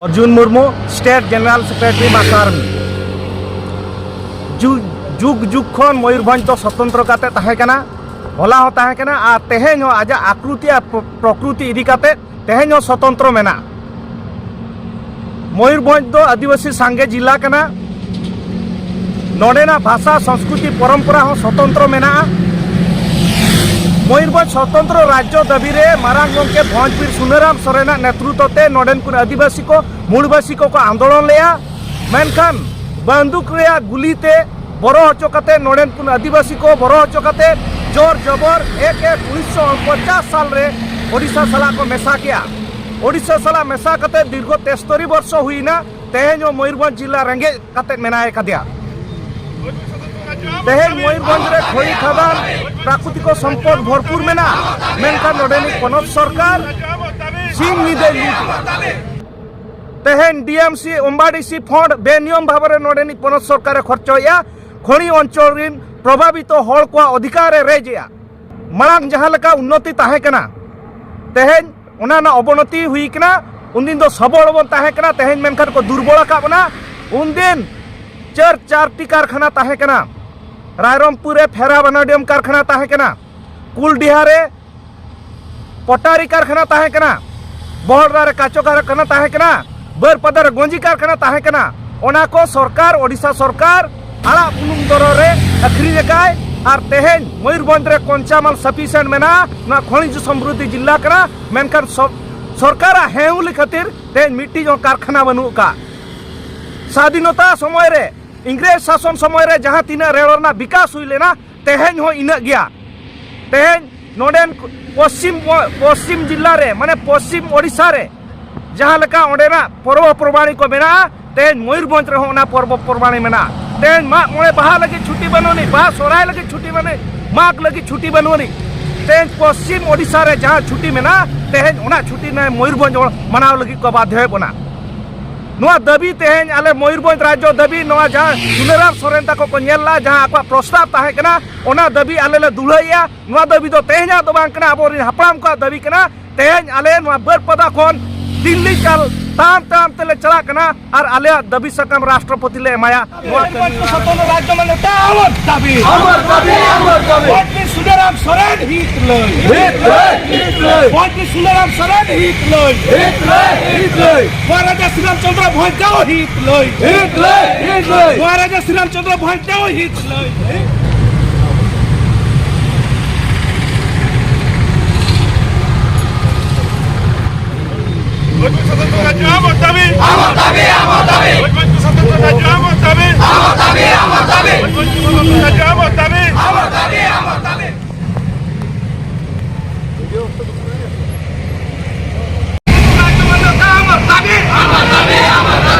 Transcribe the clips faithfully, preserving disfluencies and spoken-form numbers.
Arjun Murmu, state general secretary, ᱢᱟᱥᱟᱨᱢᱤ᱾ ᱡᱩᱜᱽ, ᱡᱩᱜᱽ ᱡᱩᱜᱽ ᱠᱷᱚᱱ ᱢᱚᱭᱩᱨᱵᱷᱚᱸᱡᱽ ᱫᱚ ᱥᱚᱛᱚᱱᱛᱨᱚ ᱠᱟᱛᱮ ᱛᱟᱦᱮᱸ ᱠᱟᱱᱟ, ᱦᱚᱞᱟ ᱦᱚᱸ ᱛᱟᱦᱮᱸ ᱠᱟᱱᱟ ᱟᱨ ᱛᱮᱦᱮᱧ ᱦᱚᱸ ᱟᱡᱟᱜ ᱟᱠᱨᱩᱛᱤ ᱟᱨ ᱯᱨᱚ-, ᱯᱨᱚᱠᱨᱩᱛᱤ ᱤᱫᱤ ᱠᱟᱛᱮ ᱛᱮᱦᱮᱧ ᱦᱚᱸ ᱥᱚᱛᱚᱱᱛᱨᱚ ᱢᱮᱱᱟᱜᱼᱟ᱾ ᱢᱚᱭᱩᱨᱵᱷᱚᱸᱡᱽ ᱫᱚ ᱟᱹᱫᱤᱵᱟᱹᱥᱤ ᱥᱟᱸᱜᱮ ᱡᱤᱞᱟ ᱠᱟᱱᱟ᱾ ᱱᱚᱰᱮᱱᱟᱜ ᱵᱷᱟᱥᱟ, ᱥᱚᱝᱥᱠᱨᱤᱛᱤ, ᱯᱚᱨᱚᱢᱯᱚᱨᱟ ᱦᱚᱸ ᱥᱚᱛᱚᱱᱛᱨᱚ ᱢᱮᱱᱟᱜᱼᱟ᱾ ᱢᱚᱭᱩᱨᱵᱷᱚᱸᱡᱽ ᱥᱚᱛᱚᱱᱛᱨᱚ ᱨᱟᱡᱽᱡᱚ ᱫᱟᱹᱵᱤ ᱨᱮ ᱢᱟᱨᱟᱝ ᱜᱚᱢᱠᱮ ᱵᱷᱚᱸᱡᱽᱵᱤᱨ ᱥᱩᱱᱟᱹᱨᱟᱢ ᱥᱚᱨᱮᱱᱟᱜ ᱱᱮᱛᱨᱩᱛᱛᱚ ᱛᱮ ᱱᱚᱰᱮᱱ ᱠᱚ ᱟᱹᱫᱤᱵᱟᱹᱥᱤ ᱠᱚ, ᱢᱩᱲᱵᱟᱹᱥᱤ ᱠᱚᱠᱚ ᱟᱱᱫᱳᱞᱚᱱ ᱞᱮᱫᱼᱟ᱾ ᱢᱮᱱᱠᱷᱟᱱ ᱵᱟᱱᱫᱩᱠ ᱨᱮᱭᱟᱜ ᱜᱩᱞᱤ ᱛᱮ ᱵᱚᱨᱚ ᱦᱚᱪᱚ ᱠᱟᱛᱮ, ᱱᱚᱰᱮᱱ ᱠᱚ ᱟᱹᱫᱤᱵᱟᱹᱥᱤ ᱠᱚ ᱵᱚᱨᱚ ᱦᱚᱪᱚ ᱠᱟᱛᱮ, ᱡᱳᱨ ᱡᱚᱵᱚᱨ ᱮᱠ ᱮᱠ ᱩᱱᱤᱥᱥᱚ ᱯᱚᱧᱪᱟᱥ ᱥᱟᱞ ᱨᱮ ᱳᱰᱤᱥᱟ ᱥᱟᱞᱟᱜ ᱠᱚ ᱢᱮᱥᱟ ᱠᱮᱜᱼᱟ᱾ ᱳᱰᱤᱥᱟ ᱥᱟᱞᱟᱜ ᱢᱮᱥᱟ ᱠᱟᱛᱮ ᱫᱤᱨᱜᱷᱚ ᱛᱮᱥᱛᱚᱨᱤ ᱵᱚᱨᱥᱚ ᱦᱩᱭᱱᱟ, ᱛᱮᱦᱮᱧ ᱦᱚᱸ ᱢᱚᱭᱩᱨᱵᱷᱚᱸᱡᱽ ᱡᱤᱞᱟ ᱨᱮᱸᱜᱮᱡ ᱠᱟᱛᱮ ᱢᱮᱱᱟᱭ ᱠᱟᱫᱮᱭᱟ᱾ ᱛᱮᱦᱮᱧ ᱢᱚᱭᱩᱨᱵᱷᱚᱸᱡᱽ ᱨᱮ ᱠᱷᱚᱱᱤ ᱠᱷᱟᱫᱟᱱ, ᱯᱨᱟᱠᱨᱤᱛᱤᱠ ᱥᱚᱢᱯᱚᱫ ᱵᱷᱚᱨᱯᱩᱨ ᱢᱮᱱᱟᱜᱼᱟ, ᱢᱮᱱᱠᱷᱟᱱ ᱱᱚᱰᱮᱱᱤᱡ ᱯᱚᱱᱚᱛ ᱥᱚᱨᱠᱟᱨ ᱥᱤᱧ ᱧᱤᱫᱟᱹ ᱞᱩᱴ ᱮᱫᱟ᱾ ᱛᱮᱦᱮᱧ ᱰᱤ ᱮᱢ ᱥᱤ, ᱚᱢᱵᱟᱰᱤ ᱥᱤ ᱯᱷᱚᱸᱰ ᱵᱮᱱᱤᱭᱚᱢ ᱵᱷᱟᱵᱮ ᱨᱮ ᱱᱚᱰᱮᱱᱤᱡ ᱯᱚᱱᱚᱛ ᱥᱚᱨᱠᱟᱨᱮ ᱠᱷᱚᱨᱪᱚᱭᱮᱫᱼᱟ, ᱠᱷᱚᱱᱤ ᱚᱧᱪᱚᱞ ᱨᱤᱱ ᱯᱨᱚᱵᱷᱟᱵᱤᱛᱚ ᱦᱚᱲ ᱠᱚᱣᱟᱜ ᱚᱫᱷᱤᱠᱟᱨ ᱮ ᱨᱮᱡ ᱮᱫᱼᱟ᱾ ᱢᱟᱲᱟᱝ ᱡᱟᱦᱟᱸ ᱞᱮᱠᱟ ᱩᱱᱱᱚᱛᱤ ᱛᱟᱦᱮᱸ ᱠᱟᱱᱟ, ᱛᱮᱦᱮᱧ ᱚᱱᱟ ᱨᱮᱱᱟᱜ ᱚᱵᱚᱱᱚᱛᱤ ᱦᱩᱭ ᱠᱟᱱᱟ᱾ ᱩᱱᱫᱤᱱ ᱫᱚ ᱥᱚᱵᱚᱞ ᱵᱚᱱ ᱛᱟᱦᱮᱸ ᱠᱟᱱᱟ, ᱛᱮᱦᱮᱧ ᱢᱮᱱᱠᱷᱟᱱ ᱠᱚ ᱫᱩᱨᱵᱚᱞ ᱟᱠᱟᱫ ᱵᱚᱱᱟ᱾ ᱩᱱᱫᱤᱱ ᱪᱟᱨ, ᱪᱟᱨᱴᱤ ᱠᱟᱨᱠᱷᱟᱱᱟ ᱛᱟᱦᱮᱸ ᱠᱟᱱᱟ᱾ ᱨᱟᱭᱨᱚᱝᱯᱩᱨ ᱨᱮ ᱯᱷᱮᱨᱟ ᱵᱷᱟᱱᱟᱰᱤᱭᱟᱢ ᱠᱟᱨᱠᱷᱟᱱᱟ ᱛᱟᱦᱮᱸ ᱠᱟᱱᱟ, ᱠᱩᱞᱰᱤᱦᱟ ᱨᱮ ᱯᱚᱴᱟᱨᱤ ᱠᱟᱨᱠᱷᱟᱱᱟ ᱛᱟᱦᱮᱸ ᱠᱟᱱᱟ, ᱵᱚᱦᱚᱲᱫᱟ ᱨᱮ ᱠᱟᱪᱚ ᱠᱟᱨᱠᱷᱟᱱᱟ ᱛᱟᱦᱮᱸ ᱠᱟᱱᱟ, ᱵᱟᱹᱨᱯᱟᱫᱟ ᱨᱮ ᱜᱚᱸᱡᱤ ᱠᱟᱨᱠᱷᱟᱱᱟ ᱛᱟᱦᱮᱸ ᱠᱟᱱᱟ᱾ ᱚᱱᱟ ᱠᱚ ᱥᱚᱨᱠᱟᱨ, ᱳᱰᱤᱥᱟ ᱥᱚᱨᱠᱟᱨ ᱟᱲᱟᱜ ᱵᱩᱞᱩᱝ ᱫᱚᱨᱚ ᱨᱮ ᱟᱹᱠᱷᱨᱤᱧ ᱟᱠᱟᱫ᱾ ᱟᱨ ᱛᱮᱦᱮᱧ ᱢᱚᱭᱩᱨᱵᱷᱚᱸᱡᱽ ᱨᱮ ᱠᱚᱧᱪᱟᱢᱟᱞ sufficient ᱢᱮᱱᱟᱜᱼᱟ᱾ ᱱᱚᱣᱟ ᱠᱷᱚᱱᱤᱡᱽ ᱥᱚᱢᱨᱩᱫᱷᱤ ᱡᱤᱞᱟ ᱠᱟᱱᱟ, ᱢᱮᱱᱠᱷᱟᱱ ᱥᱚ-, ᱥᱚᱨᱠᱟᱨᱟᱜ ᱦᱮᱸ ᱦᱩᱞᱤ ᱠᱷᱟᱹᱛᱤᱨ ᱛᱮᱦᱮᱧ ᱢᱤᱫᱴᱤᱡ ᱦᱚᱸ ᱠᱟᱨᱠᱷᱟᱱᱟ ᱵᱟᱹᱱᱩᱜ ᱟᱠᱟᱫ᱾ ᱥᱟᱫᱷᱤᱱᱚᱛᱟ ᱥᱚᱢᱚᱭ ᱨᱮ, ᱤᱝᱨᱮᱡᱽ ᱥᱟᱥᱚᱱ ᱥᱚᱢᱚᱭ ᱨᱮ ᱡᱟᱦᱟᱸ ᱛᱤᱱᱟᱹᱜ ᱨᱮᱞ ᱨᱮᱱᱟᱜ ᱵᱤᱠᱟᱥ ᱦᱩᱭ ᱞᱮᱱᱟ, ᱛᱮᱦᱮᱧ ᱦᱚᱸ ᱤᱱᱟᱹᱜ ᱜᱮᱭᱟ᱾ ᱛᱮᱦᱮᱧ ᱱᱚᱰᱮᱱ ᱯᱚᱥᱪᱤᱢ, ᱯᱚᱥᱪᱤᱢ ᱡᱤᱞᱟ ᱨᱮ, ᱢᱟᱱᱮ ᱯᱚᱥᱪᱤᱢ ᱳᱰᱤᱥᱟ ᱨᱮ ᱡᱟᱦᱟᱸ ᱞᱮᱠᱟ ᱚᱸᱰᱮᱱᱟᱜ ᱯᱚᱨᱵᱚ ᱯᱚᱨᱵᱟᱱᱤ ᱠᱚ ᱢᱮᱱᱟᱜᱼᱟ, ᱛᱮᱦᱮᱧ ᱢᱚᱭᱩᱨᱵᱷᱚᱸᱡᱽ ᱨᱮᱦᱚᱸ ᱚᱱᱟ ᱯᱚᱨᱵᱚ ᱯᱚᱨᱵᱟᱱᱤ ᱢᱮᱱᱟᱜᱼᱟ᱾ ᱛᱮᱦᱮᱧ ᱢᱟᱜ ᱢᱚᱬᱮ ᱵᱟᱦᱟ ᱞᱟᱹᱜᱤᱫ ᱪᱷᱩᱴᱤ ᱵᱟᱹᱱᱩᱜ ᱟᱹᱱᱤᱡ, ᱵᱟᱦᱟ ᱥᱚᱦᱨᱟᱭ ᱞᱟᱹᱜᱤᱫ ᱪᱷᱩᱴᱤ ᱵᱟᱹᱱᱩᱜ ᱟᱹᱱᱤᱡ, ᱢᱟᱜᱽ ᱞᱟᱹᱜᱤᱫ ᱪᱷᱩᱴᱤ ᱵᱟᱹᱱᱩᱜ ᱟᱹᱱᱤᱡ᱾ ᱛᱮᱦᱮᱧ ᱯᱚᱥᱪᱤᱢ ᱳᱰᱤᱥᱟ ᱨᱮ ᱡᱟᱦᱟᱸ ᱪᱷᱩᱴᱤ ᱢᱮᱱᱟᱜᱼᱟ, ᱛᱮᱦᱮᱧ ᱚᱱᱟ ᱪᱷᱩᱴᱤ ᱱᱚᱜᱼᱚᱭ ᱢᱚᱭᱩᱨᱵᱷᱚᱸᱡᱽ ᱦᱚᱲ ᱢᱟᱱᱟᱣ ᱞᱟᱹᱜᱤᱫ ᱠᱚ ᱵᱟᱫᱷᱭᱚᱭᱮᱫ ᱵᱚᱱᱟ᱾ ᱱᱚᱣᱟ ᱫᱟᱹᱵᱤ ᱛᱮᱦᱮᱧ ᱟᱞᱮ ᱢᱚᱭᱩᱨᱵᱷᱚᱸᱡᱽ ᱨᱟᱡᱽᱡᱚ ᱫᱟᱹᱵᱤ, ᱱᱚᱣᱟ ᱡᱟᱦᱟᱸ ᱥᱩᱱᱟᱹᱨᱟᱢ ᱥᱚᱨᱮᱱ ᱛᱟᱠᱚ ᱠᱚ ᱧᱮᱞ ᱞᱮᱫᱼᱟ, ᱡᱟᱦᱟᱸ ᱟᱠᱚᱣᱟᱜ ᱯᱨᱚᱥᱛᱟᱵ ᱛᱟᱦᱮᱸ ᱠᱟᱱᱟ, ᱚᱱᱟ ᱫᱟᱹᱵᱤ ᱟᱞᱮ ᱞᱮ ᱫᱩᱲᱦᱟᱹᱭᱮᱫᱼᱟ᱾ ᱱᱚᱣᱟ ᱫᱟᱹᱵᱤ ᱫᱚ ᱛᱮᱦᱮᱧᱟᱜ ᱫᱚ ᱵᱟᱝ ᱠᱟᱱᱟ, ᱟᱵᱚᱨᱮᱱ ᱦᱟᱯᱲᱟᱢ ᱠᱚᱣᱟᱜ ᱫᱟᱹᱵᱤ ᱠᱟᱱᱟ᱾ ᱛᱮᱦᱮᱧ ᱟᱞᱮ ᱱᱚᱣᱟ ᱵᱟᱹᱨᱯᱟᱫᱟ ᱠᱷᱚᱱ ᱫᱤᱞᱞᱤ ᱪᱟᱞ ᱛᱟᱲᱟᱢ ᱛᱟᱲᱟᱢ ᱛᱮᱞᱮ ᱪᱟᱞᱟᱜ ᱠᱟᱱᱟ ᱟᱨ ᱟᱞᱮᱭᱟᱜ ᱫᱟᱹᱵᱤ ᱥᱟᱠᱟᱢ ᱨᱟᱥᱴᱨᱚᱯᱚᱛᱤ ᱞᱮ ᱮᱢᱟᱭᱟ᱾ ᱱᱚᱣᱟ ᱵᱷᱚᱸᱡᱽ ᱵᱚᱝᱥᱚ ᱥᱚᱛᱚᱱ ᱨᱟᱡᱽᱡᱚ ᱢᱟᱱᱱᱚ ᱴᱷᱟᱶ ᱟᱢᱚᱨ ᱫᱟᱹᱵᱤ᱾ ᱟᱢᱚᱨ ᱫᱟᱹᱵᱤ, ᱟᱢᱚᱨ ᱫᱟᱹᱵᱤ᱾ ᱯᱚᱸᱰᱤᱛ ᱥᱩᱱᱟᱨᱟᱢ ᱥᱚᱨᱮᱱ ᱦᱤᱛ ᱞᱟᱹᱭ᱾ ᱦᱤᱛ ᱞᱟᱹᱭ, ᱦᱤᱛ ᱞᱟᱹᱭ᱾ ᱯᱚᱸᱰᱤᱛ ᱥᱩᱱᱟᱨᱟᱢ ᱥᱚᱨᱮᱱ ᱦᱤᱛ ᱞᱟᱹᱭ᱾ ᱦᱤᱛ ᱞᱟᱹᱭ, ᱦᱤᱛ ᱞᱟᱹᱭ᱾ ᱢᱚᱦᱟᱨᱟᱡᱟ ᱥᱨᱤᱨᱟᱢ ᱪᱚᱸᱫᱽᱨᱚ ᱵᱷᱚᱸᱡᱽ ᱫᱚ ᱦᱤᱛ ᱞᱟᱹᱭ᱾ ᱦᱤᱛ ᱞᱟᱹᱭ, ᱦᱤᱛ ᱞᱟᱹᱭ᱾ ᱢᱚᱦᱟᱨᱟᱡᱟ ᱥᱨᱤᱨᱟᱢ ᱪᱚᱸᱫᱽᱨᱚ ᱵᱷᱚᱸᱡᱽ ᱫᱚ ᱦᱤᱛ ᱞᱟᱹᱭ᱾ ᱵᱷᱚᱸᱡᱽ ᱵᱚᱝᱥᱚ ᱥᱚᱛᱚᱱ ᱨᱟᱡᱽᱡᱚ ᱟᱢᱚᱨ ᱫᱟᱹᱵᱤ᱾ ᱟᱢᱚᱨ ᱫᱟᱹᱵᱤ, ᱟᱢᱚᱨ ᱫᱟᱹᱵᱤ᱾ ᱵᱷᱚᱸᱡᱽ ᱵᱚᱝᱥᱚ ᱥᱚᱛᱚᱱ ᱨᱟᱡᱽᱡᱚ ᱟᱢᱚᱨ ᱫᱟᱹᱵᱤ᱾ ᱟᱢᱚᱨ ᱫᱟᱹᱵᱤ, ᱟᱢᱚᱨ ᱫᱟᱹᱵᱤ᱾ ᱵᱷᱚᱸᱡᱽ ᱵᱚᱝᱥᱚ ᱥᱚᱛᱚᱱ ᱨᱟᱡᱽᱡᱚ ᱟᱢᱚᱨ ᱫᱟᱹᱵᱤ᱾ ᱟᱢᱚᱨ ᱫᱟᱹᱵᱤ, ᱟᱢᱚᱨ ᱫᱟᱹᱵᱤ᱾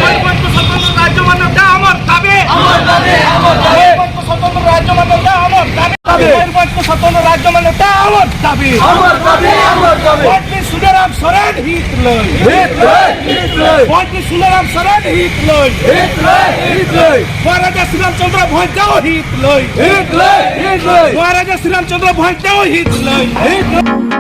ᱢᱚᱭᱩᱨᱵᱷᱚᱸᱡᱽ ᱥᱚᱛᱚᱱᱛᱨᱚ ᱨᱟᱡᱽᱡᱚ ᱢᱟᱱᱱᱚ ᱴᱷᱟᱶ ᱟᱢᱚᱨ ᱫᱟᱹᱵᱤ᱾ ᱫᱟᱹᱵᱤ᱾ ᱢᱚᱭᱩᱨᱵᱷᱚᱸᱡᱽ ᱥᱚᱛᱚᱱᱛᱨᱚ ᱨᱟᱡᱽᱡᱚ ᱢᱟᱱᱱᱚ ᱴᱷᱟᱶ ᱟᱢᱚᱨ ᱫᱟᱹᱵᱤ᱾ ᱟᱢᱚᱨ ᱫᱟᱹᱵᱤ, ᱟᱢᱚᱨ ᱫᱟᱹᱵᱤ᱾ ᱯᱚᱸᱰᱤᱛ ᱥᱩᱱᱟᱨᱟᱢ ᱥᱚᱨᱮᱱ ᱦᱤᱛ ᱞᱟᱹᱭ᱾ ᱦᱤᱛ ᱞᱟᱹᱭ, ᱦᱤᱛ ᱞᱟᱹᱭ᱾ ᱯᱚᱸᱰᱤᱛ ᱥᱩᱱᱟᱨᱟᱢ ᱥᱚᱨᱮᱱ ᱦᱤᱛ ᱞᱟᱹᱭ᱾ ᱦᱤᱛ ᱞᱟᱹᱭ, ᱦᱤᱛ ᱞᱟᱹᱭ᱾ ᱢᱚᱦᱟᱨᱟᱡᱟ ᱥᱨᱤᱨᱟᱢ ᱪᱚᱸᱫᱽᱨᱚ ᱵᱷᱚᱸᱡᱽ ᱫᱚ ᱦᱤᱛ ᱞᱟᱹᱭ᱾ ᱦᱤᱛ ᱞᱟᱹᱭ, ᱦᱤᱛ ᱞᱟᱹᱭ᱾ ᱢᱚᱦᱟᱨᱟᱡᱟ ᱥᱨᱤᱨᱟᱢ ᱪᱚᱸᱫᱽᱨᱚ ᱵᱷᱚᱸᱡᱽ ᱫᱚ ᱦᱤᱛ ᱞᱟᱹᱭ᱾ ᱦᱤᱛ ᱞᱟᱹᱭ᱾